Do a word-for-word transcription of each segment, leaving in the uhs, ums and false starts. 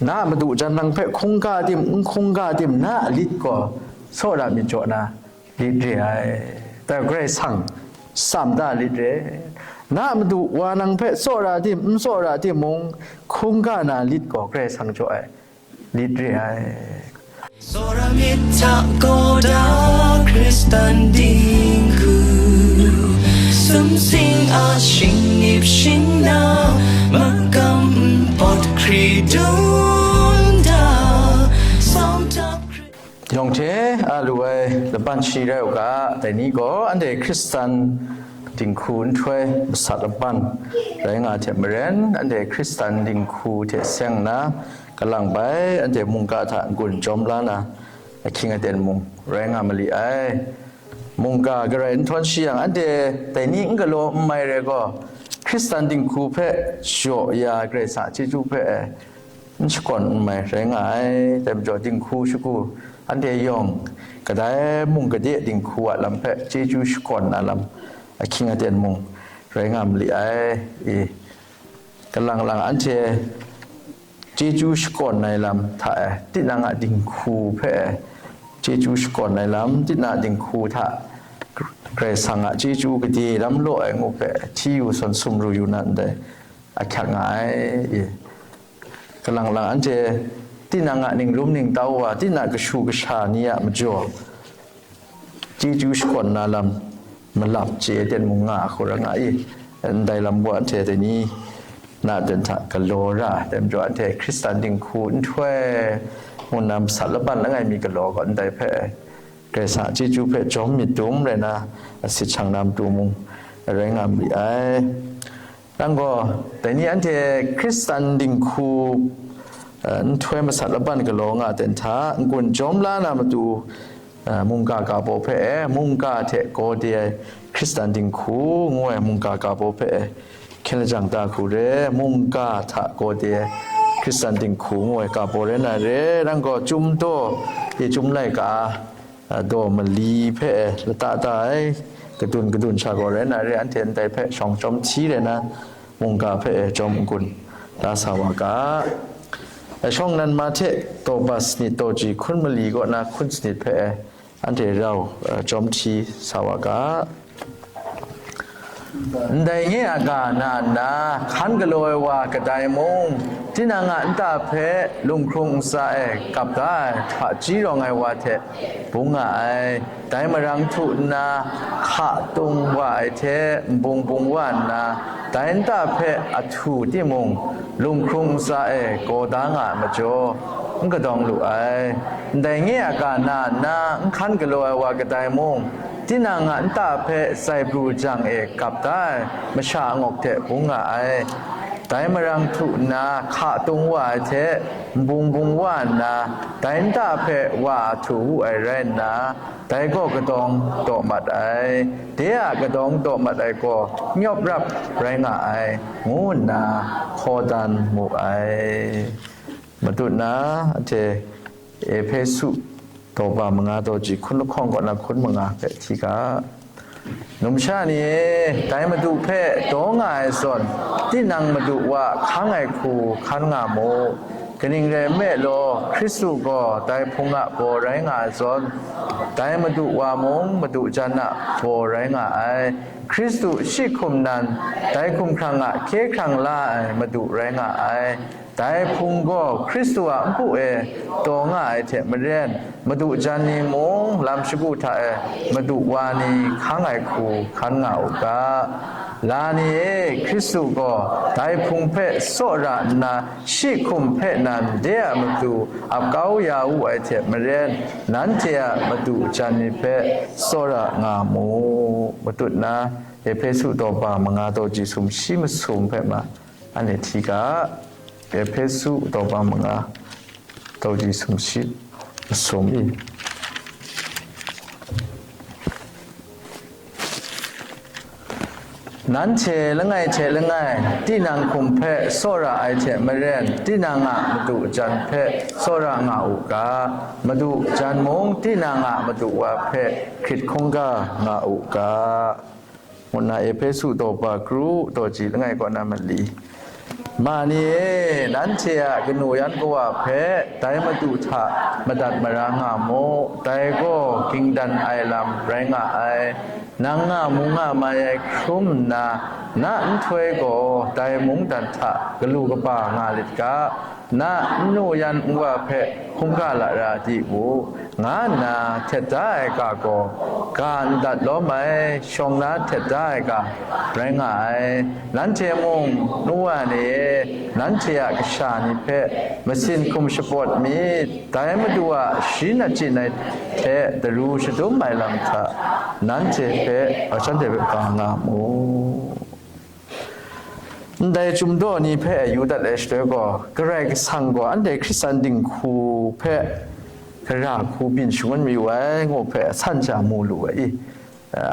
Na a madu jan nang hpe hkungga tim, n hkungga tim, na a lit gaw tsawra myit jaw na lit re ai. Dai Karai Kasang tsam da lit re. Na a madu wa nang hpe tsawra tim, n tsawra tim mung, hkungga na lit gaw Karai Kasang jaw ai lit re ai. Tsawra myit hta gaw da Hkristan dinghku, sumsing a shingnip shingna, makam npawt hkri dum da, sawm htap hkri. Yawng hte a lu ai laban shi rai u ga, dai ni gaw anhte Hkristan dinghku nhtoi masat laban rai nga hte maren, anhte Hkristan dinghku hte seng nna, kalang bai anhte mungga hta n-gun jawm la na, ahkying aten mung rai nga mali ai. Mungga garai n htawn shi yang, anhte dai ni n galaw n mai rai gaw, Hkristan dinghku hpe jaw ya ai Karai Kasang a chyeju hpe n shakawn n mai rai nga ai. Dai majaw, dinghku shagu anhte yawng kadai mung gade dinghku a lam hpe chyeju shakawn na lam ahkying aten mung rai nga mali ai. I, kalang lang anhte chyeju shakawn ai lam hta e, tinang a dinghku hpe e, chyeju shakawn ai lam, tinang a dinghku hta Karai Kasang a chyeju gade lam law ai ngu hpe hti yu, sawn sumru yu na ndai ahkyak nga ai. I, kalang lang anhte tinang a ningrum ningtau wa, tinang a kashu kasha ni a majaw, chyeju shakawn na lam malap chye ten mung nga hku ra nga i, ndai lam gaw anhte dai ni na ten hta galaw ra, dai majaw anhte Hkristan dinghku nhtoi ngu na masat laban langai mi galaw gaw, ndai hpe Karai Kasang a chyeju hpe jawm myit dum rai na, asit shang na matu mung rai nga mali ai. Nang gaw, dai ni anhte Hkristan dinghku, eh, nhtoi masat laban galaw nga ten hta, n-gun jawm la na matu, eh, mungga ga baw hpe e, mungga hte gaw de ai Hkristan dinghku ngu ai mungga ga baw hpe e, hkyen lajang da hku re, mungga hta gaw de ai Hkristan dinghku ngu ai ga baw rai na re, nang gaw chyum daw e, chyum laika a, a, daw mali hpe e lata da ai, kadun kadun sha gaw rai na re, anhte ndai hpe shawng chyawm hti rai na, mungga hpe e jawm n-gun da sa wa ga. E, shawng nan ma hte daw ba sanit daw ji hkun mali kaw na hkun sanit hpe e anhte rau, e, jawm hti sa wa ga. Ndai nye a ga na nna, hkan galaw ai wa kadai mung, tinang a nta hpe lunghkrung ntsa e kap da ai hpaji rawng ai wa hte bung nga ai. Dai marang htu nna, hka tung wa ai hte nbung bung wa nna, dai nta hpe ahtu timung, lunghkrung ntsa e gaw da nga ai majaw, n kadawng lu ai. Ndai nye a ga na nna, n hkan galaw ai wa kadai mung, tinang a nta hpe tsai pru jang e kap da ai masha angawk hte bung nga ai. Dai marang htu nna, hka tung wa ai hte nbung bung wa nna, dai nta hpe wa a htu wu ai rai nna, dai gaw kadawng daw mat ai. De a kadawng daw mat ai gaw nyawp rap rai nga ai, ngu nna hkaw dan mu ai. Matut na, anhte Ehpesu daw ba manga daw ji hkun lahkawng kaw na hkun manga hpe hti ga. Numsha ni e, dai Madu hpe daw nga ai zawn, tinang Madu wa hkang ai hku hkan nga mu. Kaning rai nme law, Hkristu gaw dai Hpung a baw rai nga ai zawn, dai Madu wa mung Madu jan a baw rai nga ai. Hkristu shi hkum nan, dai hkumhkrang a hkye hkrang la ai Madu rai nga ai. Dai Hpung gaw Hkristu a npu e taw nga ai hte maren, Madu jan ni mung lam shagu hta e Madu wa ni hkang ai hku hkan nga u ga. La ni e, Hkristu gaw dai Hpung hpe tsawra nna, shi hkum hpe nan de a matu ap kau ya wu ai hte maren, nanhte a Madu jan ni hpe tsawra nga mu. Matut na, Ehpesu daw ba manga daw ji sumshi masum hpe ma, anhte hti ga, Ehpesu daw ba manga, daw ji sumshi masum i. Nanhte langai hte langai, tinang hkum hpe tsawra ai hte maren, tinang a Madu jan hpe tsawra nga u ga, Madu jan mung tinang a Madu wa hpe hkrit hkungga nga u ga. Ngu nna Ehpesu daw ba kru daw ji langai kaw na mali, Ma ni e, nanhte a kanu yan kawa hpe dai Madu hta madat mara nga mu, dai gaw gingdan ai lam rai nga ai. Nang nga mu nga mai ai hkrum nna, na nhtoi gaw dai mungdan hta galu kaba nga lit ga, na nnu yan nwa hpe hkungga lara di u, nga nna htet da ai ga gaw, ga n dat lawm ai, shawng na htet da ai ga rai nga ai. Nanhte mung, nu wa ni e, nanhte a kasha ni hpe masin hkum shapawt myit, dai Madu a sharin achyin ai hte daru shadum ai lam hta nanhte hpe, shanhte hpe ga nga mu. Ndai chyum daw ni hpe yu dat ai shaloi gaw, Karai Kasang gaw anhte Hkristan dinghku hpe gara hku byin shangun mayu ai, ngu hpe san sha mu lu ai i,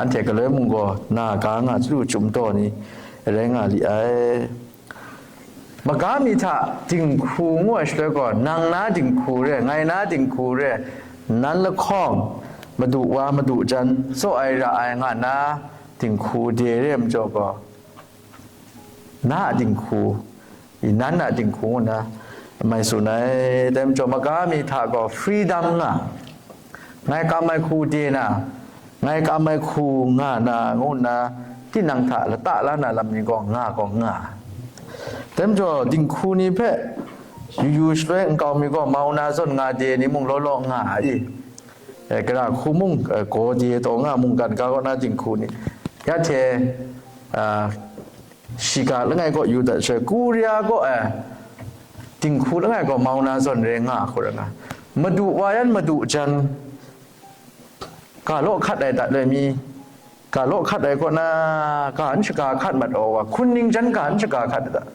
anhte galoi mung gaw na ga nga chyu chyum daw ni rai nga li ai. Maga mi hta dinghku ngu ai shaloi gaw, nang na dinghku re, ngai na dinghku re, nan lahkawng, madu wa madu jan, tsaw ai ra ai nga na dinghku de re ai majaw gaw, na a dinghku, i nan a dinghku ngu nna mai tsun ai. Dai majaw, maga mi hta gaw freedom nga, ngai kam ai hku de na, ngai kam ai hku nga na, ngu nna tinang hta lata la na lam ni gaw nga gaw nga. Dai majaw, dinghku ni hpe yu yu shaloi nkau mi gaw mau na zawn nga de ni mung law law nga ai. E, gara hku mung, e, gaw de taw nga mungkan ga kaw na dinghku ni, ya hte, a, shiga langai kaw yu dat shaloi, Korea kaw, e, dinghku langai kaw mau na zawn re nga hku ra nga. Madu wa yan madu jan, ga law hkat ai dat loi mi, ga law hkat ai kaw na, ga n shaga hkat mat ai wa, hkun ning jan ga n shaga hkat ai dat.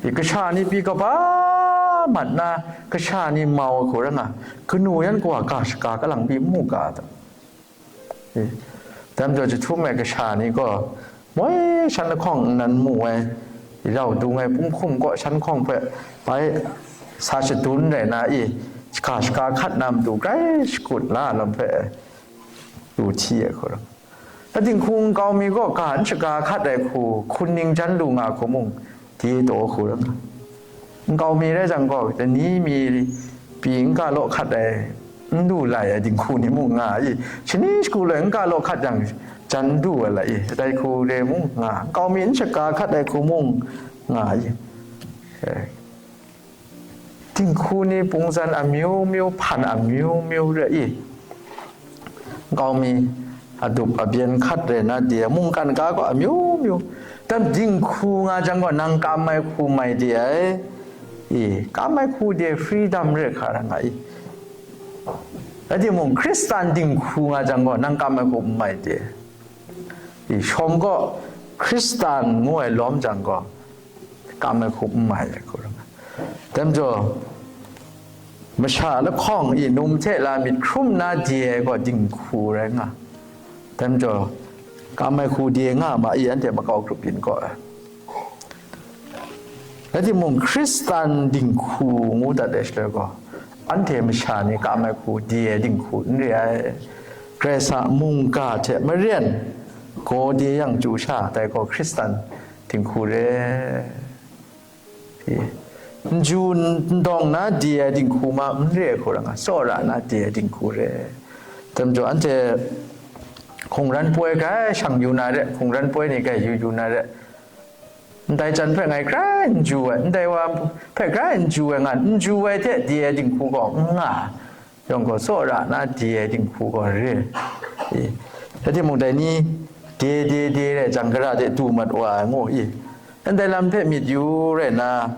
I, kasha ni pyi kaba mat na, kasha ni mau ai hku ra nga, kanu yan kawa ga shaga kalang pyi n mu ga ta? I, dai majaw, jahtum ai kasha ni gaw moi shan lahkawng nnan mu ai, rau dung ai punghkum kaw shan hkawng hpe bai sa shadun rai na i, ga shaga hkat na matu grai shakut la ai lam hpe, lu hti ai hku ra. A dinghku nkau mi gaw ga n shaga hkat ai hku, hkun ning jan lu nga hku mung, de taw hku ra nga. Nkau mi rai jang gaw, dai ni mi pyi n ga law hkat ai, n lu lai ai dinghku ni mung nga i, shani shagu loi n ga law hkat jang, jan n du ai lai i, dai hku re mung nga, nkau mi n shaga hkat ai hku mung nga i. E, dinghku ni pungzan amyu myu, hpan amyu myu re i, nkau mi adup abyen hkat re na de, mungkan ga gaw amyu myu. Dai dinghku nga jang gaw, nang kam ai hku mai de ai. I, kam ai hku de freedom re hkra ra nga i. Rai timung, Hkristan dinghku nga jang gaw, nang kam ai hku n mai de. I, shawng gaw, Hkristan ngu ai lawm jang gaw, kam ai hku n mai ai hku ra nga. Dai majaw, masha lahkawng i num hte la myit hkrum na de ai gaw dinghku rai nga. Dai majaw, kam ai hku de nga ma i, anhte makau grup yin gaw ai. Rai timung, Hkristan dinghku ngu dat ai shaloi gaw, anhte masha ni kam ai hku de ai dinghku n re ai. Karai Kasang a mungga hte maren gaw de yang chyu sha, dai gaw Hkristan dinghku re. Nju n dawng na de ai dinghku ma n re ai hku ra nga, tsawra na de ai dinghku re. Dai majaw, anhte hkungran poi grai shang yu na re, hkungran poi ni grai yu yu na re, ndai jan hpe ngai grai n ju ai, ndai wa hpe grai n ju ai nga, n ju ai hte de ai dinghku gaw n nga. Yawng gaw, tsawra na de ai dinghku gaw re. I, rai timung, dai ni de de de rai jang, gara de du mat wa ai ngu i, ndai lam hpe myit yu rai na,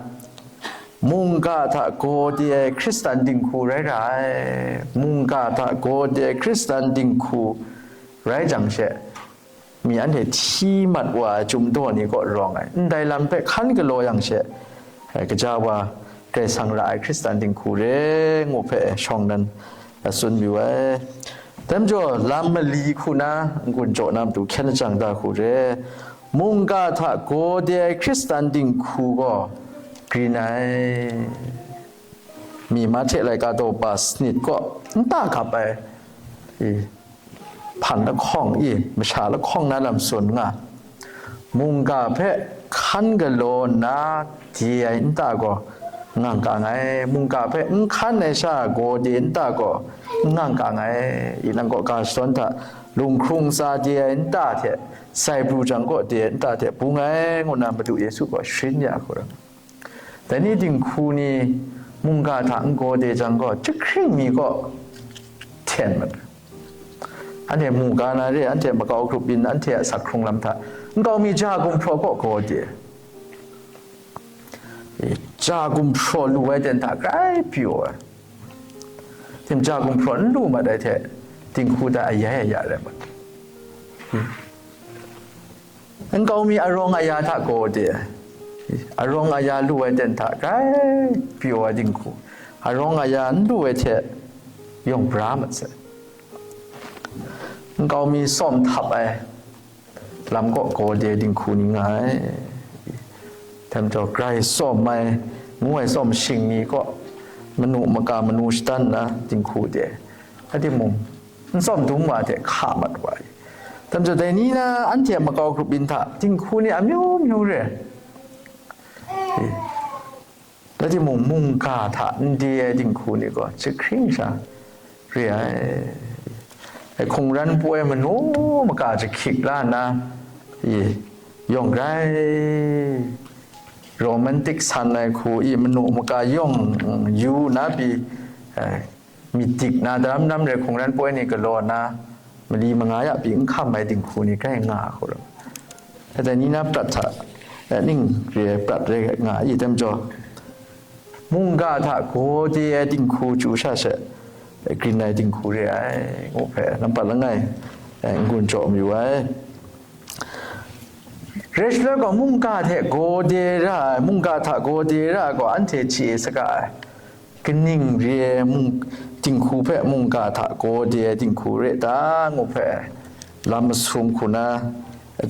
mungga hta gaw de ai Hkristan dinghku rai ra ai. Mungga hta gaw de ai Hkristan dinghku rai jang she, mi anhte hti mat wa ai chyum daw ni kaw rawng ai, ndai lam hpe hkan galaw yang she, eh, gaja wa Karai Kasang ra ai Hkristan dinghku re ngu hpe shawng nan, eh, tsun yu ai. Dai majaw, lam mali hku na n-gun jaw na matu hkyen lajang da hku re, mungga hta gaw de ai Hkristan dinghku gaw grin ai. Mi Mahte laika daw pa sanit kaw nta gap ai, i, hpan lahkawng i, masha lahkawng na lam tsun nga, mungga hpe hkan galaw nna de ai nta gaw n ngang kang ai, mungga hpe n hkan ai sha gaw de nta gaw n ngang kang ai. I nang kaw ga shadawn hta, lunghkrung ntsa de ai nta hte, sai pru jang kaw de ai nta hte bung ai, ngu nna Madu Yesu gaw sharin ya hku rai. Dai ni dinghku ni mungga hta n gaw de jang gaw, jahkring mi kaw hten mat ai. Anhte mu ga na re, anhte makau grup byin, anhte a sak hkrung lam hta nkau mi ja gumhpraw kaw gaw de. E, ja gumhpraw lu ai ten hta grai pyaw ai. Tim ja gumhpraw n lu mat ai hte, dinghku hta ayai aya rai mat. Nkau mi arawng aya hta gaw de ai. Arawng aya lu ai ten hta grai pyaw ai dinghku, arawng aya n lu ai hte yawng bra mat sai. Nkau mi sawm htap ai lam kaw gaw de dinghku ni nga ai. Htem jaw, grai sawm ai, ngu ai sawm shing ni kaw manu maka manu shadan nna dinghku de ai. Rai timung, n tsawm dum wa hte hka mat wa ai. Htem jaw, dai ni na anhte a makau grup byin hta dinghku ni amyu myu re. Rai timung, mungga hta n de ai dinghku ni gaw jahkring sha re ai. Ai hkungran poi manu maka jahkyik la nna, i, yawng grai romantic san ai hku i, manu maka yawng yu na pyi, eh, myit dik na daram dam re hkungran poi ni galaw na, mali manga ya pyi n hkam ai dinghku ni grai nga hku rai. Dai ni na prat hta, eh, ning re ai prat rai nga i, htem jaw, mungga hta gaw de ai dinghku chyu sha she, eh, grin ai dinghku re ai, ngu hpe nampat langai, eh, n-gun jaw mayu ai. Rai shaloi gaw, mungga hte gaw de ra ai, mungga hta gaw de ra ai gaw, anhte chye saga ai. Kaning re ai mung, dinghku hpe mungga hta gaw de ai dinghku re ta, ngu hpe lam masum hku na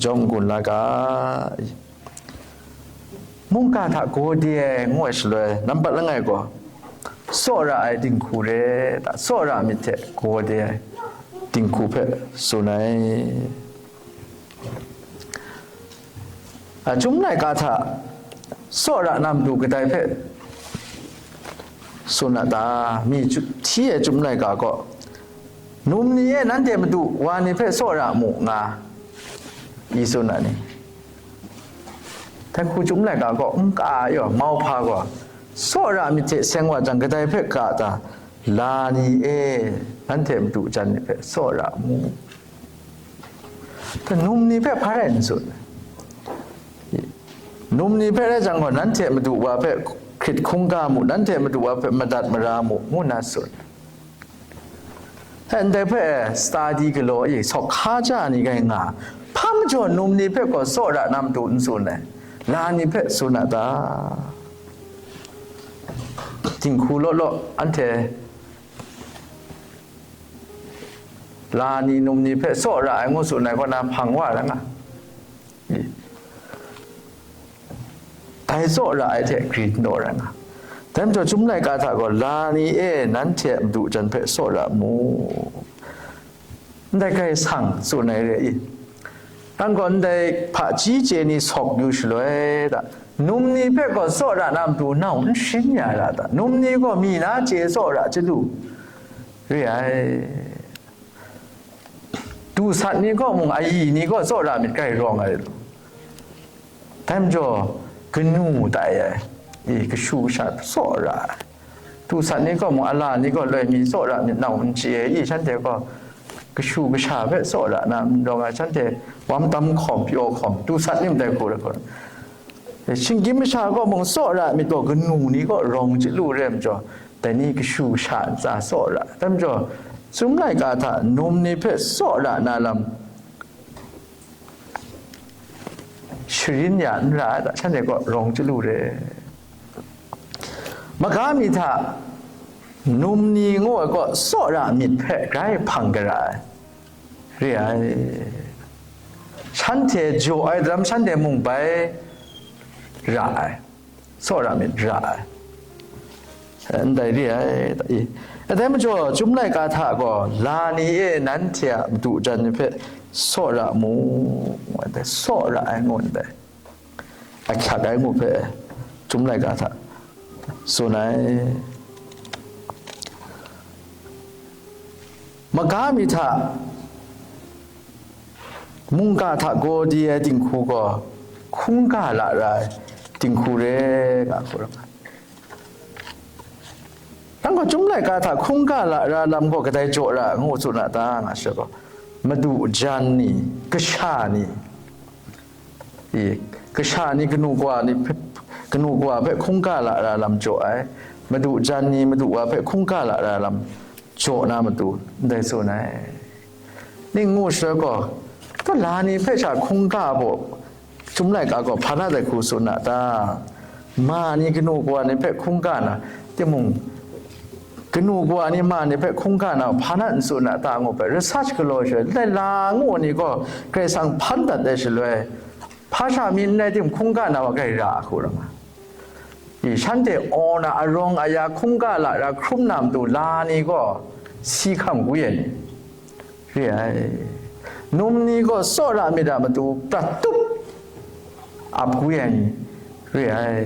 jawm n-gun la ga. Mungga hta gaw de ai ngu ai shaloi, nampat langai gaw, tsawra ai dinghku re ta, tsawra myit hte gaw de ai dinghku hpe tsun ai. A, Chyum laika hta tsawra na matu kadai hpe tsun a ta? Mi hti ai Chyum laika gaw, num ni e nanhte madu wa ni hpe tsawra mu, nga i tsun a ni? Dai hku Chyum laika gaw n ka ai, mauhpa gaw, tsawra myit hte seng wa jang, kadai hpe ka ta? La ni e, nanhte madu jan ni hpe tsawra mu. Num ni hpe hpa rai n tsun. Num ni hpe rai jang gaw, nanhte madu wa hpe hkrit hkungga mu, nanhte madu wa hpe madat mara mu, ngu na tsun. Ndai hpe study galaw e, sawk hka ja ni grai nga. Hpa majaw num ni hpe gaw tsawra na matu n tsun ai, la ni hpe tsun a ta? Dinghku law law, anhte la ni num ni hpe tsawra ai ngu tsun ai kaw na hpang wa ra nga. Dai tsawra ai hte grin daw ra nga. Dai majaw, Chyum laika hta gaw, la ni e, nanhte a madu jan hpe tsawra mu. Ndai grai sang tsun ai re i? Nang gaw ndai hpaji chye ni sawk yu shaloi ta? Num ni hpe gaw tsawra na matu nau n sharin ya ra ta? Num ni gaw mi na chye tsawra chyalu re ai. Dusat ni kaw mung, ayi ni kaw tsawra myit grai rawng ai. Dai majaw, kanu tai ai, i, kashu kasha tsawra ai. Dusat ni gaw mung, ala ni gaw loi mi tsawra myit nau n chye ai, i, shanhte gaw kashu kasha hpe tsawra na n rawng ai, shanhte wam tam hkawm, pyaw hkawm, dusat ni ndai hku rai hku rai. Shinggyim masha gaw mung tsawra myit gaw kanu ni gaw rawng chyalu re ai majaw, dai ni kashu kasha ntsa tsawra ai. Dai majaw, Chyum laika hta num ni hpe tsawra na lam sharin ya n ra ai ta, shanhte gaw rawng chyalu re. Maga mi hta num ni ngu ai gaw tsawra myit hpe grai hpang gara ai re ai. Shanhte jaw ai daram shanhte mung bai ra ai, tsawra myit ra ai. Ndai re ai, i. Dai majaw, Chyum laika hta gaw, la ni e, nanhte a madu jan ni hpe tsawra mu, ngu ai, tsawra ai ngu ndai. ahkyak ai ngu hpe, Chyum laika hta tsun ai. Maga mi hta, mungga hta gaw di ai dinghku gaw, hkungga lara ai dinghku re, nga hku ram ai. Nang gaw Chyum laika hta hkungga lara lam gaw kadai jaw ra ngu tsun a ta, nga shi gaw, madu jan ni, kasha ni, i, kasha ni kanu kawa ni hpe, kanu kawa hpe hkungga lara lam jaw ai, madu jan ni madu wa hpe hkungga lara lam jaw na matu ndai tsun ai. Ning ngu shaloi gaw, to la ni hpe sha hkungga baw, Chyum laika gaw hpa na dai hku tsun a ta? Ma ni kanu kawa ni hpe hkungga na, timung, kanu kawa ni ma ni hpe hkungga na hpa na n tsun a ta ngu hpe, research galaw shaloi, ndai la ngu ni gaw Karai Kasang hpan dat ai shaloi, hpa sha mi n rai tim, hkungga na wa grai ra a hku ram ai. I, shanhte aw na arawng aya hkungga lara hkrum na matu la ni gaw, si hkam gwi ai ni re ai. Num ni gaw tsawra myit a matu prat tup ap gwi ai ni re ai.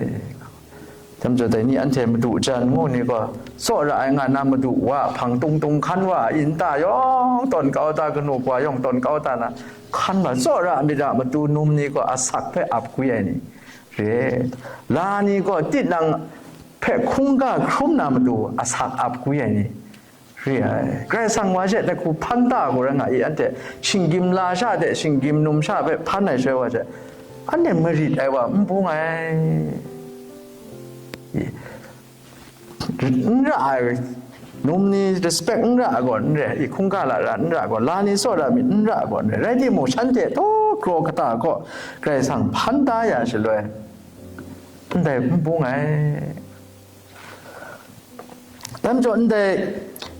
Dai majaw dai ni anhte madu jan ngu ni gaw, tsawra ai nga na madu wa hpang tung tung hkan wa, nta yawng tawn kau ta, kanu kawa yawng tawn kau ta na, hkan wa, tsawra myit a matu num ni gaw asak hpe ap gwi ai ni re. La ni gaw tinang hpe hkungga hkrum na matu asak ap gwi ai ni re ai. Karai Kasang wa she dai hku hpan da hku rai nga i, anhte shinggyim la sha de shinggyim num sha hpe hpan ai shaloi wa she, anhte marit ai wa n bung ai. I, n ra ai, num ni respect n ra ai gaw n re, i hkungga lara n ra ai gaw, la ni tsawra myit n ra ai gaw n re, rai timung, shanhte taw kraw kata kaw Karai Kasang hpan da ya shaloi, ndai n bung ai. Dai majaw, ndai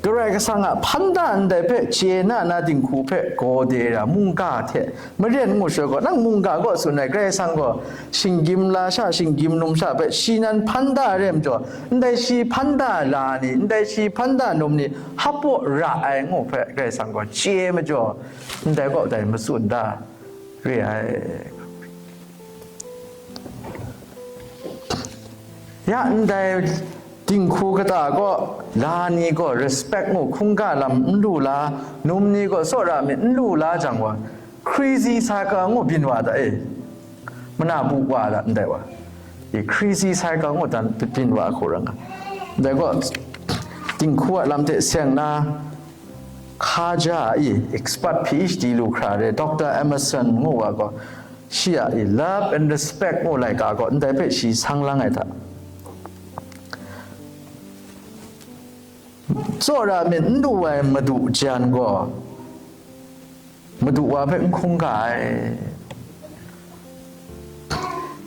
Karai Kasang a hpan da ndai hpe chye na na dinghku hpe gaw de ra, mungga hte maren ngu shaloi gaw, nang mungga kaw tsun ai Karai Kasang gaw shinggyim la sha, shinggyim num sha hpe shi nan hpan da ai re majaw, ndai shi hpan da la ni, ndai shi hpan da num ni hap paw ra ai ngu hpe Karai Kasang gaw chye majaw, ndai kaw dai matsun da re ai. Ya ndai dinghku kata kaw, la ni gaw respect ngu hkungga lam n lu la, num ni gaw tsawra myit n lu la jang wa, crazy cycle ngu byin wa ta e, mana bu wa ta ndai wa, i crazy cycle ngu dan byin wa hku rai nga. Ndai gaw, dinghku a lam hte seng na, Khaja i expert P H D lu hkra re, Doctor Emerson ngu wa gaw, shi a i love and respect ngu laika gaw ndai hpe shi sang lang ai hta, tsawra myit n lu ai madu jan gaw, madu wa hpe n hkungga ai.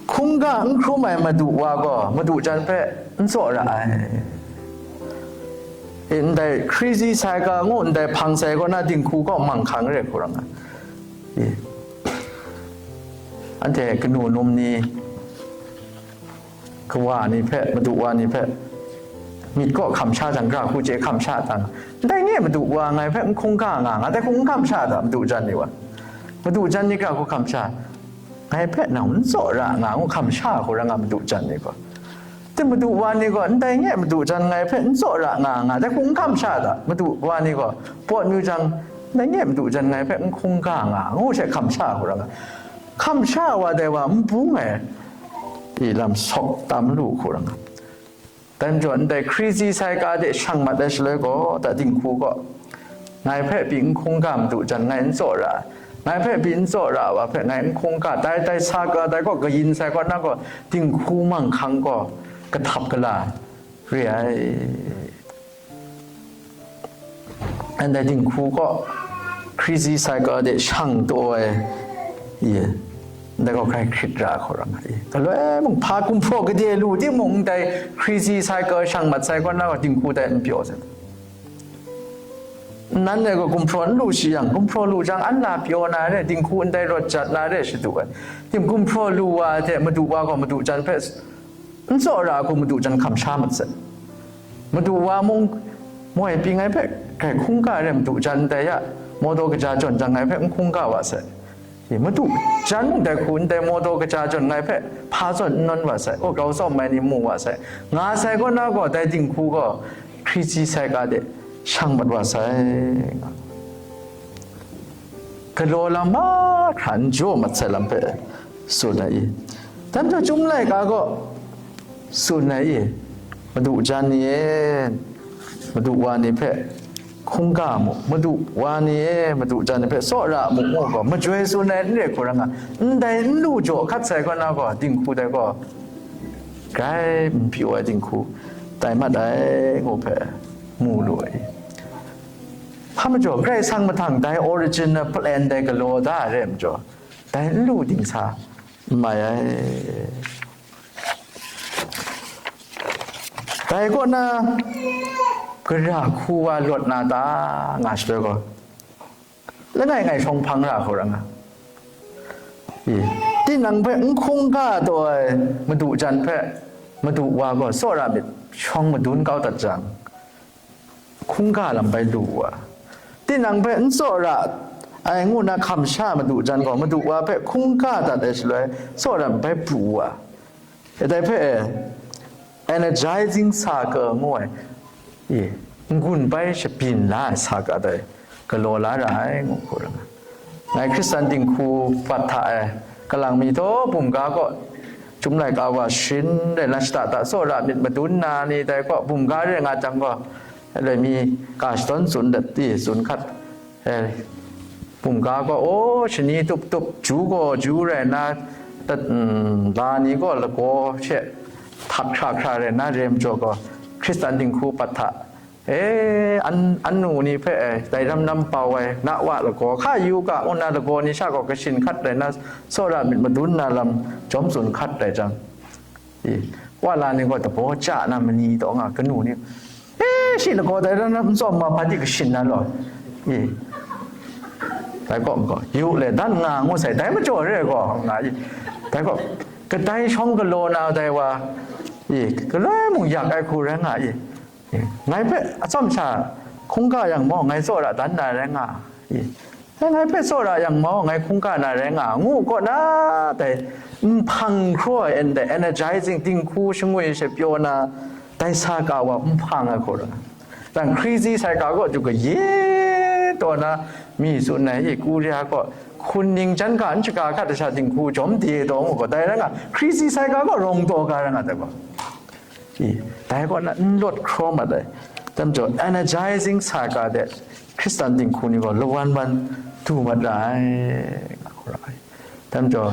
Hkungga n hkrum ai madu wa gaw madu jan hpe n tsaw ra ai. E, ndai crazy cycle ngu ndai hpang sai kaw na dinghku kaw manghkang re hku rai nga. E, anhte kanu num ni, kawa ni hpe, madu wa ni hpe, myit kaw hkam sha jang, gara hku chye hkam sha jang, ndai nye madu wa ngai hpe n hkungga nga, nga dai hku n hkam sha ta, madu jan ni wa. Madu jan ni gara hku hkam sha, ngai hpe nang n tsaw ra nga, ngu hkam sha hku rai nga, madu jan ni gaw. Ti madu wa ni gaw, ndai nye madu jan ngai hpe n tsaw ra nga, nga dai hku n hkam sha ta, madu wa ni gaw, pawt yu jang, ndai nye madu jan ngai hpe n hkungga nga, ngu she hkam sha hku rai nga. Hkam sha wa dai wa n bung ai, i lam sawk tam lu hku rai nga. Dai majaw, ndai crazy cycle de shang mat ai shaloi gaw, ta dinghku gaw, ngai hpe pyi n hkungga madu jan ngai n tsaw ra, ngai hpe pyi n tsaw ra wa hpe ngai n hkungga, dai, dai cycle dai gaw kayin sai kaw na gaw, dinghku manghkang gaw kahtap kala re ai. Ndai dinghku kaw, crazy cycle de shang taw ai, ye, ndai gaw grai hkrit ra hku rai nga i. Galoi mung, hpa gumhpraw gade lu timung, ndai crazy cycle shang mat sai kaw na gaw, dinghku dai n pyaw sai. Nan e gaw gumhpraw n lu shi yang, gumhpraw lu jang, an la pyaw na re, dinghku ndai rawt jat na re shadu ai. Tim gumhpraw lu wa ai hte madu wa gaw madu jan hpe n tsaw ra hku madu jan hkam sha mat sai. Madu wa mung moi pyi ngai hpe grai hkungga re, madu jan ndai ya, mawdaw kaja jawn jang ngai hpe n hkungga wa sai. Madu jan mung dai hku ndai mawtaw kaja jawn ngai hpe hpa zawn n nawn wa sai, o, grau tsawm ai ni mu wa sai, nga sai kaw na gaw, dai dinghku gaw hkrizi sai ga de shang mat wa sai, nga. Galaw lam mahkra n jaw mat sai lam hpe tsun ai i. Dai majaw, Chyum laika gaw tsun ai i, madu jan ni e, madu wa ni hpe hkungga mu, madu wa ni e, madu jan ni hpe tsawra mu, ngu gaw, majoi tsun ai n re hku rai nga, ndai n lu jaw hkat sai kaw na gaw, dinghku dai gaw grai n pyi ai dinghku tai mat ai, ngu hpe mu lu ai. Hpa majaw, Karai Kasang mahtang dai original plan dai galaw da ai re ai majaw, dai n lu dingsa n mai ai. Dai kaw na, gara hku wa lawt na ta, nga shaloi gaw, langai ngai shawng hpang ra hku ra nga. I, tinang hpe n hkungga taw ai madu jan hpe madu wa gaw tsawra myit shawng madun kau dat jang, hkungga lam bai lu wa, tinang hpe n tsawra ai ngu na hkam sha madu jan gaw, madu wa hpe hkungga dat ai shaloi, tsawra bai pru wa, e, dai hpe e, energizing circle ngu ai, e, n-gun bai shabyin la ai circle dai galaw la ra ai, ngu hku ra nga. Ngai Hkristan dinghku bat hta e, kalang mi taw bumga kaw, Chyum laika wa sharin rai na, shada da tsawra myit madun na ni dai kaw bumga re nga jang gaw, lai mi ga shadawn tsun dat ti, tsun hkat, e, bumga gaw, o, shani tup tup, ju gaw ju rai na, dat, mm, la ni gaw lagaw she htat hkra hkra rai na, rem jaw gaw, Hkristan dinghku bat hta, e, an, anu ni hpe, e, dai ram nam bau ai, na wa lagaw, hka yu ga, ngu na lagaw ni sha gaw kashin hkat rai na, tsawra myit madun na lam jawm tsun hkat rai jang, e, wa la ni gaw dabaw ja na mani taw nga, kanu ni, e, shi lagaw dai ram nam n tsawm ma, hpa di kashin na law, e, dai kaw, gaw, yu le, dan nga ngu sai, dai majaw re gaw, nga, e, dai kaw, kadai shawng galaw na dai wa, e, galoi mung yak ai hku rai nga, e, Ngai hpe atsawm sha hkungga yang maw, ngai tsawra dan na rai nga i? Ngai hpe tsawra yang maw, ngai hkungga na rai nga, ngu kaw na, dai nhpang hkraw ai, and energizing, dinghku shangwi she pyaw na, dai sa ka wa nhpang ai hku ra. Dang hkrizi sai ka gaw, du kaye taw na, mi tsun ai i, Kuria gaw, hkun ning jan ga n shaga hkat sha dinghku jawm de taw ngu gaw, dai rai nga, hkrizi sai ka gaw rawng taw ga rai nga, dai gaw. I, dai kaw na n lawt hkraw mat ai. Dai majaw, energizing sa ga de, Hkristan dinghku ni gaw lawan wan du mat ra ai, nga hku ra ai. Dai majaw,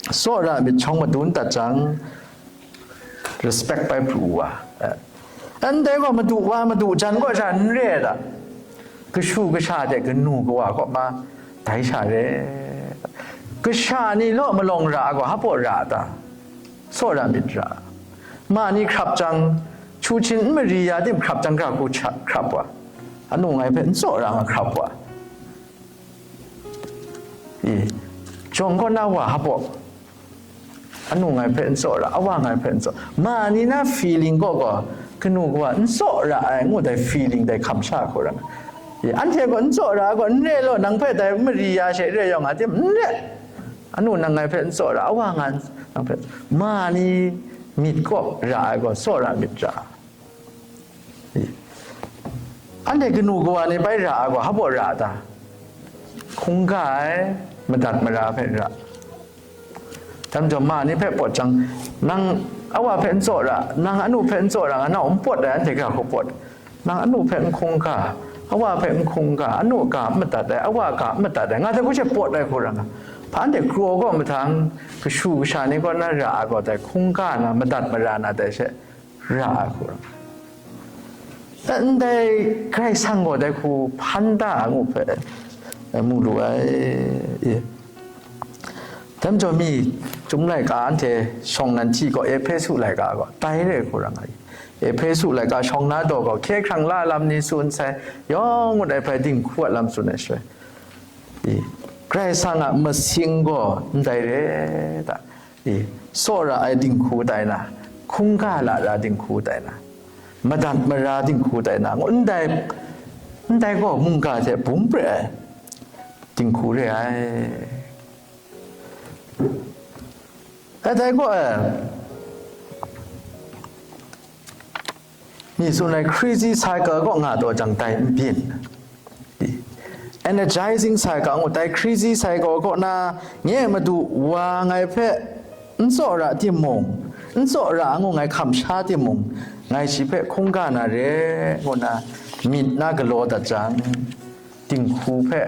tsawra myit shawng madun dat jang, respect bai pru wa. Eh. Ndai gaw madu wa, madu jan kaw sha n re ai ta? Kashu kasha de kanu kawa kaw ma dai sha re. Kasha ni law malawng ra ai gaw, hpa baw ra a ta? Tsawra myit ra. Ma ni hkrap jang, chu hchin n mari ya tim hkrap jang, gara hku cha, hkrap wa. Anu ngai hpe n tsawra nga hkrap wa. I, jawng kaw na wa hpa baw. Anu ngai hpe n tsawra, awa ngai hpe n tsawra. Ma ni na feeling kaw gaw, kanu kawa n tsawra ai ngu dai feeling dai hkam sha hku ra nga. I, anhte gaw n tsawra ai gaw, n re law, nang hpe dai mari ya she re yawng a tim, n re. Anu nang ngai hpe n tsawra, awa nga nang hpe, ma ni myit kaw ra ai gaw, tsawra myit ra. Anhte kanu kawa ni bai ra ai gaw, hpa baw ra a ta? Hkungga ai, madat mara hpe ra. Dai majaw, ma ni hpe pawt jang, nang awa hpe n tsawra, nang anu hpe n tsawra, nga nau n pawt ai, anhte gara hku pawt. Nang anu hpe n hkungga, awa hpe n hkungga, anu ga n madat ai, awa ga n madat ai, nga dai hku she pawt ai hku ra nga. Hpa anhte kraw kaw mahtang, kashu kasha ni kaw na ra ai gaw, dai hkungga na, madat mara na dai she ra ai hku ra. Ndai Karai Kasang gaw dai hku hpan da ai ngu hpe, eh, mu lu ai. E. Dai majaw mi, Chyum laika anhte shawng nan hti gaw, Ehpesu laika gaw, tai re hku ra nga i. Ehpesu laika shawng na daw gaw, hkye hkrang la lam ni tsun sai, yawng ngut ai hpai dinghku a lam tsun ai shaloi, i, Karai Kasang a masing gaw ndai re ta? I, tsawra ai dinghku tai na, hkungga lara dinghku tai na, madat mara dinghku tai na, ngu ndai, ndai gaw mungga hte bum pre ai dinghku re ai. E, dai gaw, e, mi tsun ai crazy cycle kaw nga taw jang dai n byin. Energizing cycle ngu dai crazy cycle kaw na, nye madu wa ngai hpe n tsawra timung, n tsawra ngu ngai hkam sha timung, ngai shi hpe hkungga na re, ngu na myit na galaw dat jang, dinghku hpe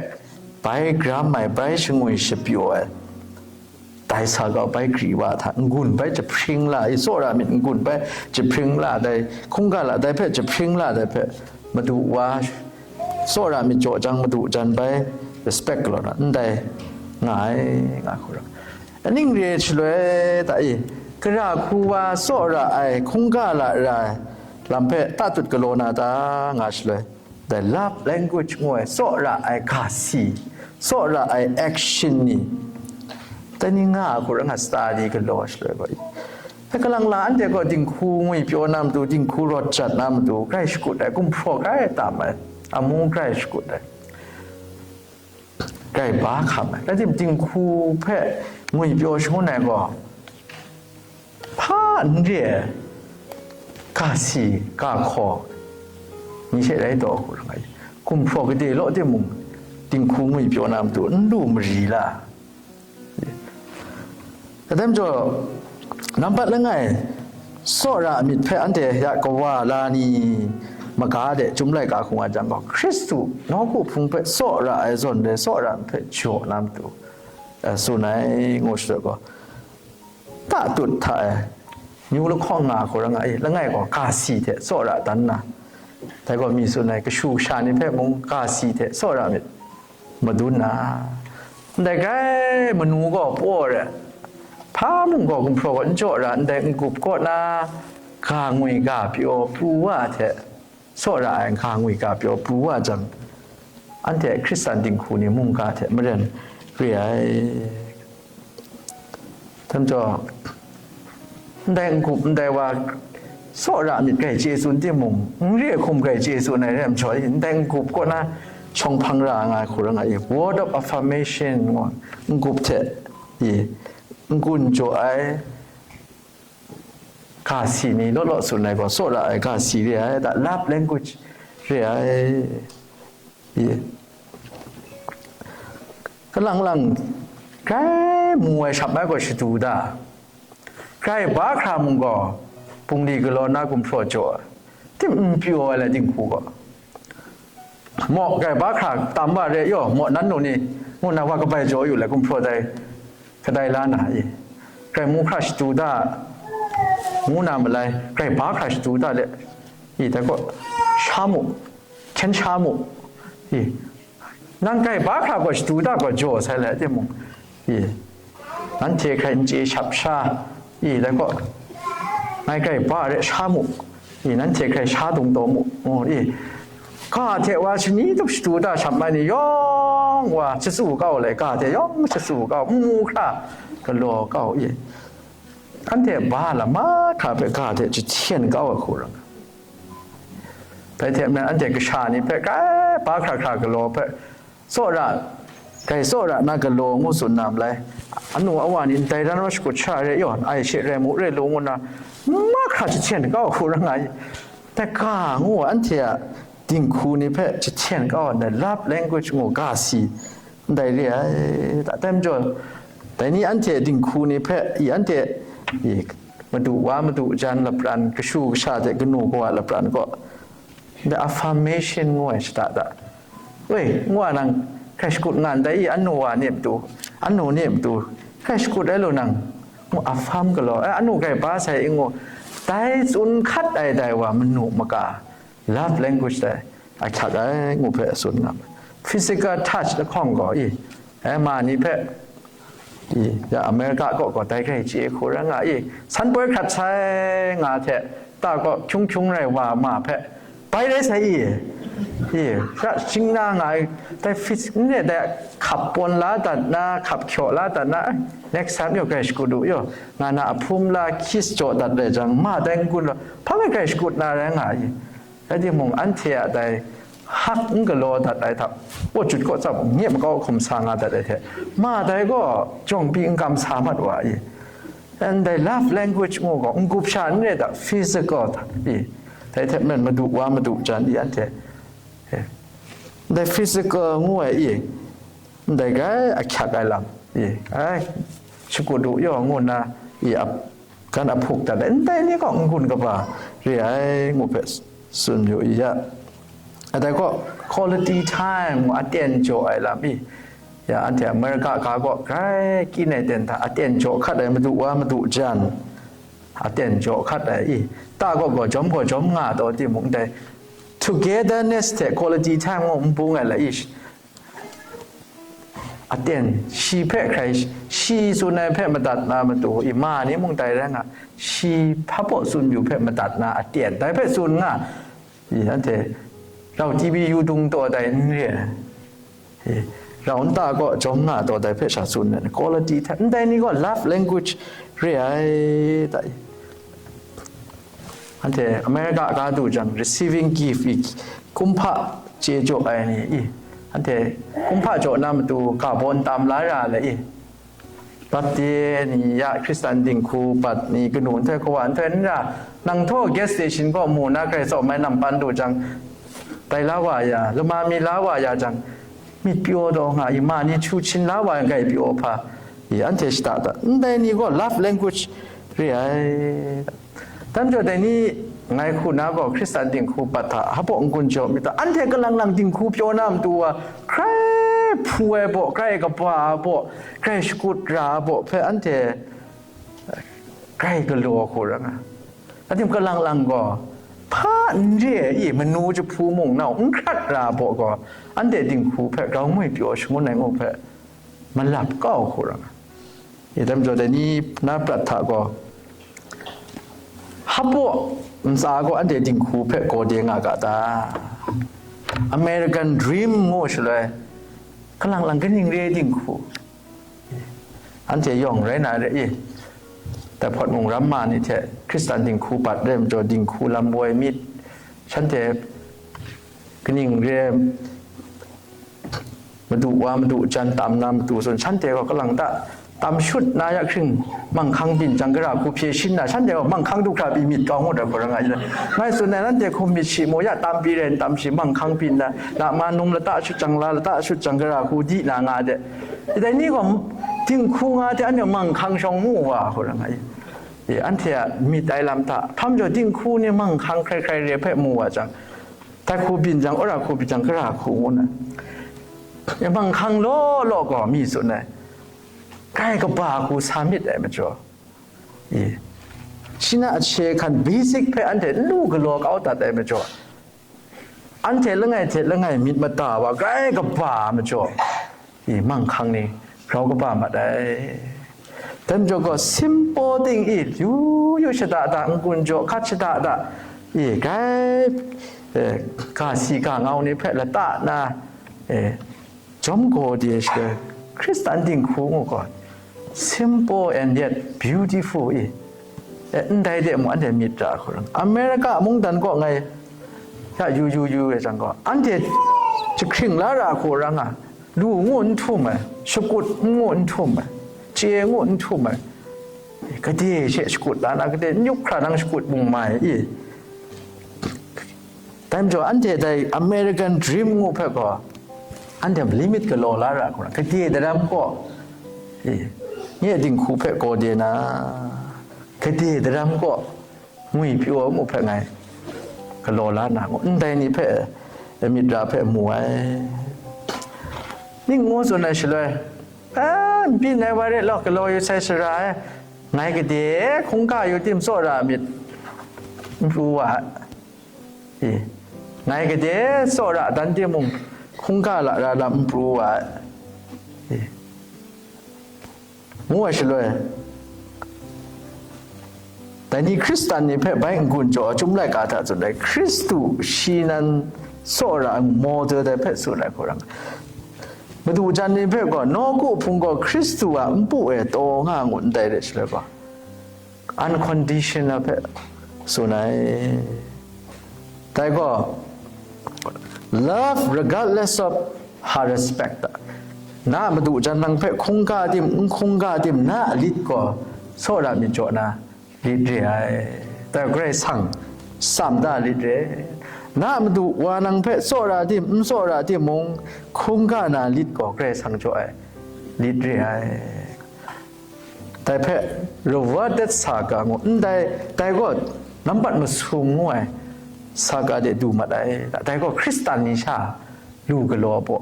bai gram ai, bai shangwi shapyaw ai, dai sa kau bai gri wa hta, n-gun bai jahpring la ai, tsawra myit n-gun bai jahpring la dai, hkungga la dai hpe jahpring la dai hpe, madu wa tsawra myit jaw jang, madu jan bai respect galaw na, ndai nga ai, nga hku ra. Aning re ai shaloi ta i, gara hku wa tsawra ai, hkungga la ra ai lam hpe tatut galaw na ta, nga shaloi, dai love language ngu ai, tsawra ai ga si, tsawra ai action ni, dai ni nga a hku ra nga study galaw shaloi gaw, dai kalang la anhte gaw dinghku ngwi pyaw na matu, dinghku rawt jat na matu, grai shakut ai, gumhpraw grai tam ai, amu grai shakut ai, grai ba hkam ai. Rai timung, dinghku hpe ngwi pyaw shangun ai gaw, hpa n re ai, ga si, ga hkaw, ni she rai taw hku ra nga i. Gumhpraw gade law timung, dinghku ngwi pyaw na matu n lu mari la. Kadai majaw, nampat langai, tsawra myit hpe anhte ya kawa la ni maga de chyum laika hkung a jang gaw, Hkristu nawku hpung hpe tsawra ai zawn re, tsawra myit hpe jaw na matu, eh, tsun ai, ngu shadut gaw, tatut hta e, nyu lahkawng nga hku ra nga i, langai gaw ga si hte tsawra dan na, dai gaw mi tsun ai kashu kasha ni hpe mung ga si hte tsawra myit madun na, ndai grai manu gaw paw re, hpa mung gaw gumhpraw gaw n jaw ra, ndai n-gup kaw na ga ngwi ga pyaw pru wa hte, tsawra ai ga ngwi ga pyaw pru wa jang, anhte Hkristan dinghku ni mungga hte maren re ai. Htam jaw, ndai n-gup ndai wa, tsawra myit grai chye tsun timung, n re hkum grai chye tsun ai rai majaw, ndai n-gup kaw na shawng hpang ra nga ai hku ra nga i, word of affirmation ngu, n-gup hte i, n-gun jaw ai, ga si ni law law tsun ai gaw, tsawra ai ga si re ai, da love language re ai. I, kalang lang, grai mu ai shap ai gaw shadu da, grai ba hkra mung gaw, bungli galaw na gumhpraw jaw, tim n pyaw ai lai dinghku gaw, maw, grai ba hkra tam wa re yaw, maw, nan nu ni, ngu na wa kabai jaw yu lai, gumhpraw dai, kadai la na i, grai mu hkra shadu da, ngu na malai, grai ba hkra shadu da le, i, dai gaw, sha mu, hkyen sha mu, i, nang grai ba hkra gaw shadu da gaw jaw sai le, timung, i, nanhte hkrai n chye shap sha, i, dai gaw, ngai grai ba re sha mu, i, nanhte hkrai sha dung taw mu, ngu, i, ga hte wa shani tup shadu da shap mai ni yawng wa shatsu kau le, ga hte yawng shatsu kau, n mu hkra galaw kau, i, anhte ba lam mahkra hpe ga hte jahten kau ai hku rai nga. Dai hte maren anhte kasha ni hpe grai ba hkra hkra galaw hpe, tsawra, grai tsawra na galaw ngu tsun na malai, anu awa ni ndai ran wa shakut sha re yaw, ai she rai mu re lu ngu na, mahkra jahten kau hku rai nga i. Dai ga ngu anhte a dinghku ni hpe jahten kau ai love language ngu ga si, ndai re ai, da, dai majaw, dai ni anhte dinghku ni hpe, i, anhte, i, madu wa madu jan lapran, kashu kasha hte kanu kawa lapran kaw, ndai affirmation ngu ai shada da. Woi, ngu a nang, hkrai shakut nga ndai i, anu wa ni matu, anu ni matu, hkrai shakut ai lu nang, ngu affirm galaw, eh, anu grai ba sai i ngu, dai tsun hkat ai dai wa manu maka, love language dai, a hkyak ai ngu hpe tsun nga ai. Physical touch lahkawng gaw, i, eh, ma ni hpe, i, ya America kaw gaw dai hkrai chye hku rai nga i, san poi hkrat sai nga hte, ta kaw hkyung hkyung rai wa ma hpe, bai rai sai i, i, hkra shing na nga ai, dai phys-, n re, dai hkap pawn la dat na, hkap hkyaw la dat na, eh, next time yaw grai shakut u yaw, nga na a hpum la kiss jaw dat rai jang, ma dai n-gun law, hpa ngai grai shakut na rai nga i. Rai timung, anhte a dai hak n galaw dat ai hta, kaw jut kaw tsap, nye makau hkum sa nga dat ai hte, ma dai gaw jawng pyi n kam sa mat wa i. Ndai love language ngu gaw, n-gup sha n re da, physical hta i, dai hte maren madu wa madu jan i anhte, eh, ndai physical ngu ai i, ndai grai ahkyak ai lam i, ai, shakut u yaw ngu nna i, ap, gan ahpuk dat ai, ndai ni gaw n-gun kaba re ai ngu hpe tsun yu i ya. Adai gaw quality time ngu aten jaw ai lam i, ya, anhte America ga gaw grai kyin ai ten hta aten jaw hkat ai, madu wa madu jan aten jaw hkat ai i, ta gaw gaw jawm gaw jawm nga taw timung, dai togetherness hte quality time ngu n bung ai la i, aten shi hpe hkrai, shi tsun ai hpe madat na matu i, ma ni mung dai rai nga, shi hpa baw tsun yu hpe madat na aten dai hpe tsun nga i, anhte rau T V yu dung taw dai n re ai. Eh, rau nta kaw jawm nga taw dai hpe sha tsun ai, quality hte ndai ni gaw love language re ai, ta i. Anhte America ga du jang, receiving gift i, kumhpa chye jaw ai ni i, anhte kumhpa jaw na matu ga baw n tam la ra le i, Bapti ni ya Hkristan dinghku bat ni kanu nhtoi kawa nhtoi n ra, nang htaw gas station kaw mu na grai tsawm ai lam pan du jang, tai la wa ya, lama mi la wa ya jang, myit pyaw taw nga i, ma ni htu hpyin la wa ai, grai pyaw hpa i, anhte shada da, ndai ni gaw love language re ai. Dan jaw dai ni, ngai hku na gaw Hkristan dinghku bat hta hpa n-gun jaw myit ta, anhte kalang lang dinghku pyaw na matu wa, grai hpu ai baw, grai kaba ai baw, grai shakut ra ai baw hpe anhte grai galaw hku ra nga. Ating kalang lang gaw, hpa n re ai i, manu jahpu mung nau n hkrat ra ai baw gaw, anhte dinghku hpe grau ngwi pyaw shangun ai ngu hpe malap kau hku ra nga. I, dai majaw dai ni na prat hta gaw, hpa ntsa gaw anhte dinghku hpe gaw de nga ga ta? American dream ngu shaloi, kalang lang kaning re dinghku, anhte yawng rai na re i, dai hpawt mung ramma ni hte Hkristan dinghku bat re majaw, dinghku lam woi myit, shanhte kaning re, madu wa madu jan tam na matu tsun, shanhte gaw kalang ta tam shut na ya hkring, manghkang byin jang gara hku hpye shin na, shanhte gaw manghkang du hkra pyi myit kau ngut ai hku ra nga i. Ngai tsun ai, nanhte hkum myit shi mu ya, tam pyi rai n tam shi, manghkang byin na, lama num lata shut jang, la lata shut jang, gara hku di na nga de. Dai ni gaw dinghku nga hte anhte manghkang shawng mu wa hku ra nga i. E, anhte a myit ai lam hta, hpa majaw dinghku ni manghkang hkrai hkrai re hpe mu wa jang, dai hku byin jang, wora hku byin jang, gara hku ngu na, e, manghkang law law gaw mi tsun ai, grai kaba hku sa myit ai majaw, e, shi na ahte hkan basic hpe anhte n lu galaw kau dat ai majaw, anhte langai hte langai myit mada wa grai kaba majaw, i, manghkang ni grau kaba mat ai. Dai majaw gaw, simple thing i, yu yu shada da, n-gun jaw hkat shada da, i, grai, eh, ga si ga ngau ni hpe lata na, eh, jawm gaw de shaloi, Hkristan dinghku ngu gaw, simple and yet beautiful i, eh, ndai de mung anhte myit ra hku ra. America mungdan kaw ngai ya yu yu yu ai jang gaw, anhte jahkring la ra hku ra nga, lu ngu n htum ai, shakut ngu n htum ai, chye ngu n htum ai, gade she shakut la na, gade n yup hkra nang shakut mung mai i. Dai majaw, anhte dai American dream ngu hpe gaw, anhte limit galaw la ra hku ra, gade daram kaw, e, nye dinghku hpe gaw de na, gade daram kaw, ngwi pyaw mu hpe ngai galaw la na ngu, ndai ni hpe, e, myit ra hpe mu ai. Ning ngu tsun ai shaloi, a, n byin ai wa re law, galaw yu sai sara ai, ngai gade hkungga yu tim tsawra myit, n pru wa ai. E, ngai gade tsawra dan timung, hkungga lara lam n pru wa ai. E, ngu ai shaloi, dai ni Hkristan ni hpe bai n-gun jaw, Chyum laika hta tsun ai, Hkristu shi nan tsawra ai model dai hpe tsun ai hku ra nga. Madu jan ni hpe gaw, nawku hpung gaw Hkristu a npu e taw nga ngut ndai re shaloi gaw, unconditional hpe tsun ai. Dai gaw, Love regardless of her respect. Na a madu jan nang hpe hkungga tim, n hkungga tim, na a lit gaw tsawra myit jaw na lit re ai. Dai Karai Kasang tsam da lit re. Na a madu wa nang hpe tsawra tim, n tsawra tim mung, hkungga na lit gaw Karai Kasang jaw ai lit re ai. Dai hpe rewarded sa ga ngu, ndai, dai gaw nampat masum ngu ai sa ga de du mat ai. Dai gaw Hkristan ni sha lu galaw baw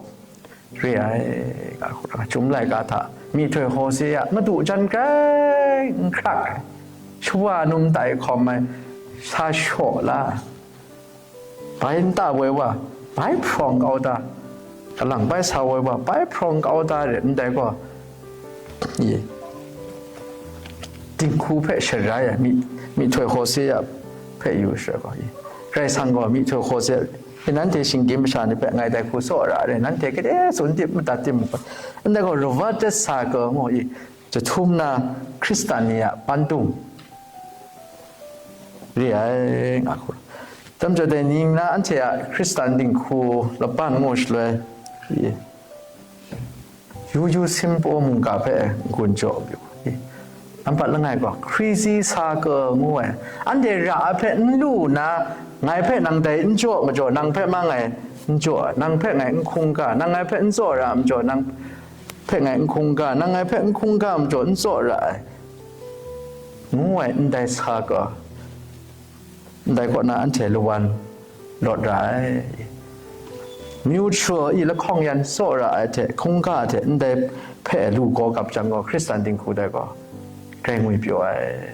re ai, ga hku ra, Chyum laika hta myihtoi Hosea, madu jan grai n hkrak ai, shawa num tai hkawm ai, sa shaw la, bai nta woi wa, bai hprawng kau da, kalang bai sa woi wa, bai hprawng kau da re, ndai gaw, ye, dinghku hpe sharai ai, mi, myihtoi Hosea hpe yu sharai gaw, ye, Karai Kasang gaw myihtoi Hosea, e, nanhte shinggyim masha ni hpe ngai dai hku tsawra re, nanhte gade tsun dip madat timung, ndai gaw rewarded sa ga ngu i, jahtum na Hkristan ni a pandung re ai, nga hku. Tam jaw dai ning na anhte a Hkristan dinghku laban ngu shaloi, yu yu simpo mungga hpe n-gun jaw yu. Nampat langai gaw, hkrizi sa ka ngu ai, anhte ra ai hpe n lu nna, ngai hpe nang dai n jaw majaw, nang hpe ma ngai n jaw ai, nang hpe ngai n hkungga, nang ngai hpe n tsawra majaw, nang hpe ngai n hkungga, nang ngai hpe n hkungga majaw, n tsawra ai, ngu ai ndai sa ka, ndai kaw na anhte lawan lawt ra ai. Mutual i lahkawng yan tsawra ai hte hkungga hte ndai hpe lu gaw gap jang gaw, Hkristan dinghku dai gaw grai ngwi pyaw ai.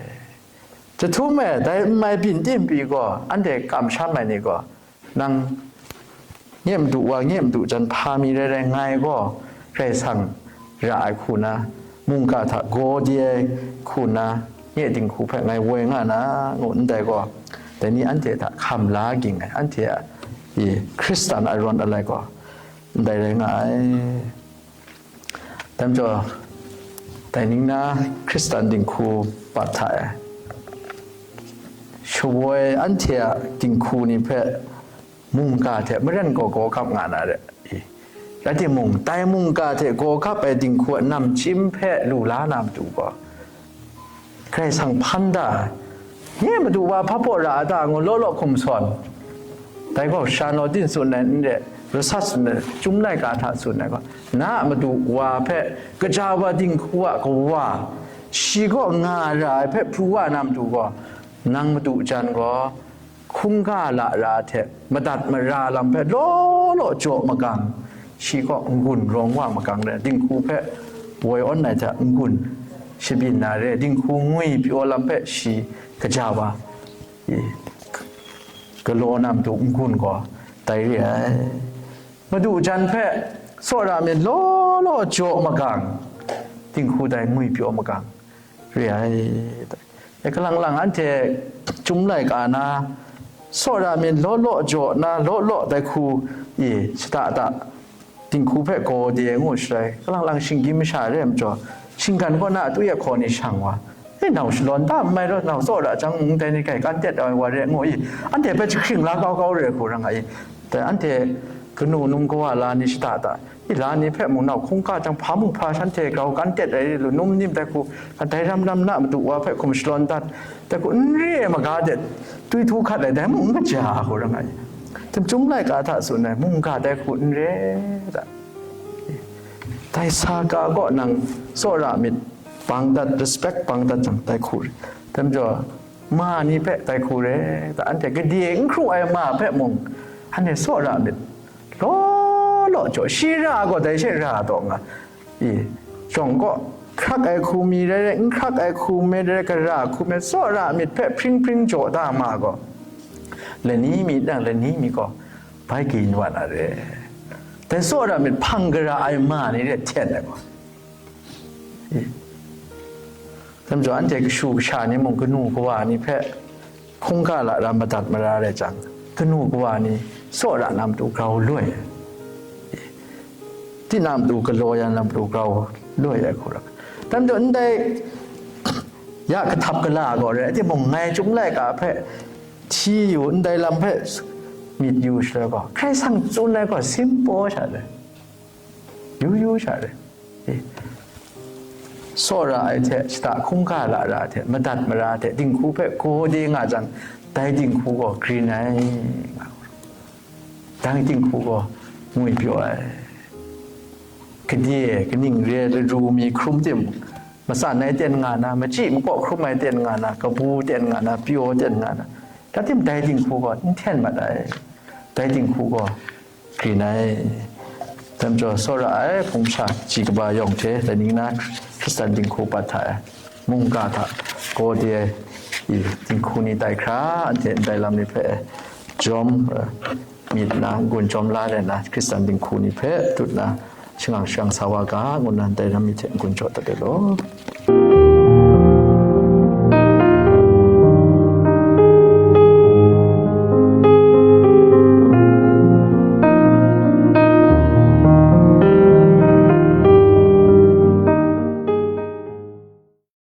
Jahtum e, dai n mai byin tim pyi gaw, anhte kamsham ai ni gaw, nang nye madu wa, nye madu jan hpa mi rai rai, ngai gaw Karai Kasang ra ai hku na, mungga hta gaw di ai hku na, nye dinghku hpe ngai woi nga na, ngu ndai gaw, dai ni anhte hta hkam la ging ai, anhte a, i, Hkristan a rawn alai gaw, ndai rai nga ai. Dai majaw, dai ning na Hkristan dinghku bat hta e, shawoi anhte a dinghku ni hpe mungga hte maren gaw gaw gap nga na re i? Rai timung, dai mungga hte gaw gap ai dinghku a namchyim hpe lu la na matu gaw, Karai Kasang hpan da ai, nye madu wa hpa baw ra a ta ngu law law hkum sawn. Dai gaw sha naw din tsun ai n re, rasat tsun ai, Chyum laika hta tsun ai gaw, na a madu wa hpe kaja wa dinghku a kawa, shi kaw nga ra ai hpe pru wa na matu gaw, nang madu jan gaw, hkungga lara hte madat mara lam hpe law law jaw magang, shi kaw n-gun rawng wa magang re, dinghku hpe woi awn ai hta n-gun shabyin na re, dinghku ngwi pyaw lam hpe shi kaja wa, i, galaw na matu n-gun gaw dai re ai. Madu jan hpe tsawra myit law law jaw magang, dinghku dai ngwi pyaw magang re ai. E, kalang lang anhte Chyum laika na, tsawra myit law law jaw na, law law dai hku, e, shada da, dinghku hpe gaw de ngu sharai, kalang lang shinggyim masha re ai majaw, shinggan kaw na a tu ya hkaw ni shang wa, e, nau shalawn da n mai law, nau tsawra jang mung dai ni kai kan tet ai wa re ngu i, anhte hpe jahkring la kau kau re hku ra nga i, dai anhte kanu num kawa la ni shada da, i la ni hpe mung nau hkungga jang hpa mung hpa shanhte grau kan tet ai lu num nim dai hku, dai ram ram na madu wa hpe hkum shalawn dat dai hku, n re ai maga de twi htu hkat ai, dai mung n kaja hku ra nga ai. Chyum laika hta tsun ai mungga dai hku n re da. Dai sa ka gaw nang tsawra myit bang dat, respect bang dat jang dai hku re. Dai majaw, ma ni hpe dai hku re da, anhte gade n hkru ai ma hpe mung, anhte tsawra myit law law jaw, shi ra gaw dai she ra taw nga, i, shawng kaw hkrak ai hku mi rai rai, n hkrak ai hku mi rai rai, gara hku mi, tsawra myit hpe hpring hpring jaw da ma gaw, lani mi nang lani mi gaw bai gin wa na re. Dai tsawra myit hpang gara ai ma ni re hten ai gaw, i, dai majaw anhte kashu kasha ni mung kanu kawa ni hpe hkungga lara madat mara rai jang, kanu kawa ni tsawra na matu grau loi ai, tinang matu galaw ya na matu grau loi ai hku ra. Dai majaw ndai ya kahtap kala gaw rai timung, ngai Chyum laika hpe hti yu, ndai lam hpe myit yu shaloi gaw, Hkrai Kasang tsun ai gaw simple sha re, yu yu sha re. E, sawra ai hte, shada hkungga lara hte, madat mara hte, dinghku hpe gaw de nga jang, dai dinghku gaw grin ai, nga. Dai dinghku gaw ngwipyaw ai. Gade, kaning re ai laru mi hkrum timung, matsan ai ten nga na, machyi makaw hkrum ai ten nga na, kabu ten nga na, pyaw ten nga na, rai tim, dai dinghku gaw n hten mat ai. Dai dinghku gaw grin ai. Dai majaw, sawra ai hpung masha kaji kaba yawng hte, dai ning na Hkristan dinghku pat hta e, mungga hta gaw de ai, i, dinghku ni tai hkra, anhte ndai lam ni hpe jawm, eh, myit na, n-gun jawm la rai nna, Hkristan dinghku ni hpe tut na, shangang shangang sa wa ga, ngu nna ndai lam ni hte n-gun jaw dat ai law.